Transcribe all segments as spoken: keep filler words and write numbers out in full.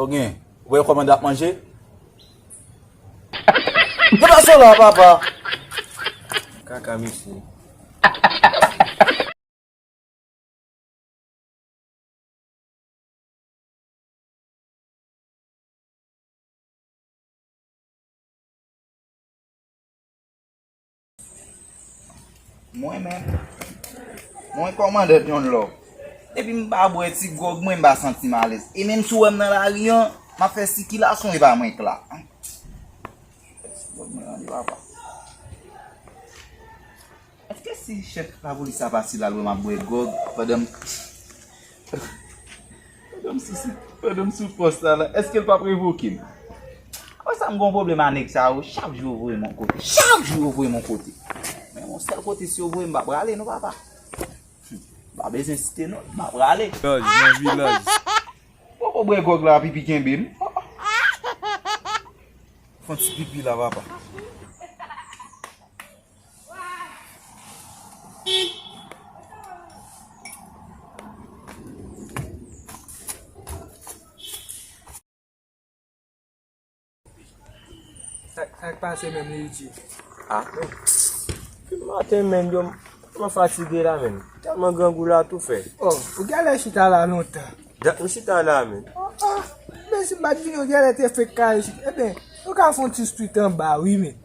Ou gen, ou wè kòman dat manje? Mwen pa sou la, papa. Kaka, mesye. Mwen menm, mwen kòmandan John Love. Depi m pa bwè ti gwòg mwen, m pa santi m alèz. E menm si w wè m nan lari an, m ap fè sikilasyon, e pa mwen k la. Ti gwòg mwen an, li papa. Èske si chèf lapolis la pase l al wè m ap bwè gwòg pandan m, pandan m sou, pandan m sou pòs la, la, èske l p ap revoke m? Apre sa, m gen yon pwoblèm a nèg sa yo. Chak jou yo voye m yon kote. Chak jou yo voye m yon kote. Men yon sèl kote, si yo voye m, m pa prale non, papa. M pa bezwen site non, m pa prale. Vilaj, nan vilaj. Poko bwè gwòg la, pipi kenbe m. Fè yon ti pipi la, papa. Sa, sa k pase menm, Luigi? Ah, men. Depi maten, men, yo, mwen fatige la, men. Tèlman grangou la tou fè. Oh, ou genlè chita la lontan. Dat m chita la, men. Oh, oh. Men si m pa t vini, ou genlè te fèk kare chita. Ebyen, nou ka fè yon ti street anba, wi, men.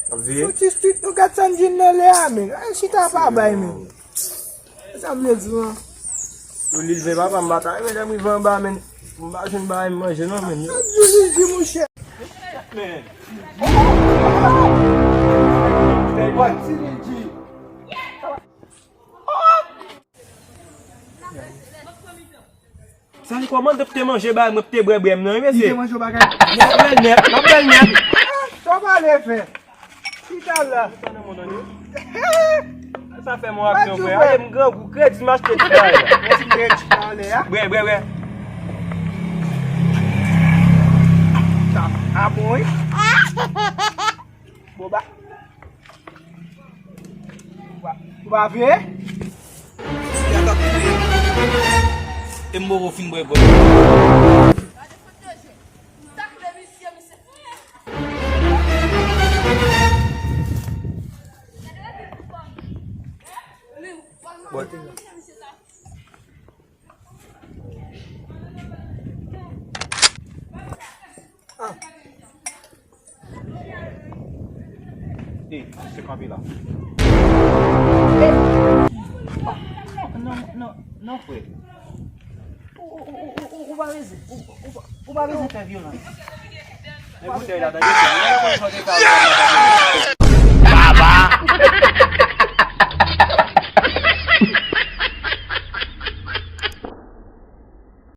Ap veye? Yon ti street, nou gad Sandrine nan lè a, men. Ay, chita pa bay, men. Sa m vle di w an. Yo, Lil Ven, papa, m pa ta renmen lè m rive anba, men. M pa jwenn bagay m manje, non, men. Sa di Lil Ven, monchè. Men. Hey, boy, ti Lil Ven. Sa n kòmande pou te manje bay mwen, pou te bwè bwè m nan, wi, mesye. Li te manje yon bagay. M ap bwè l nèt, m ap bwè l nèt. Sa w pale fè? Chita la. Sa fè m yon aksyon, frè. Ale, m grangou, kredi m achte ti bagay la. Mèsi, m te chita anlè a. Bwè, bwè, bwè. Sa, a bon, wi. Bon, ba. Ou pa veye? E m poko fin bwè bwè. Bon. Ah. Ey, se kanpe la. Non, non, non, non, frè. Ou, ou, ou, ou, ou pa bezwen, ou, ou, ou pa bezwen fè vyolans. Men boutèy la, tande, frè. Mwen konn jan w te ka wè m nan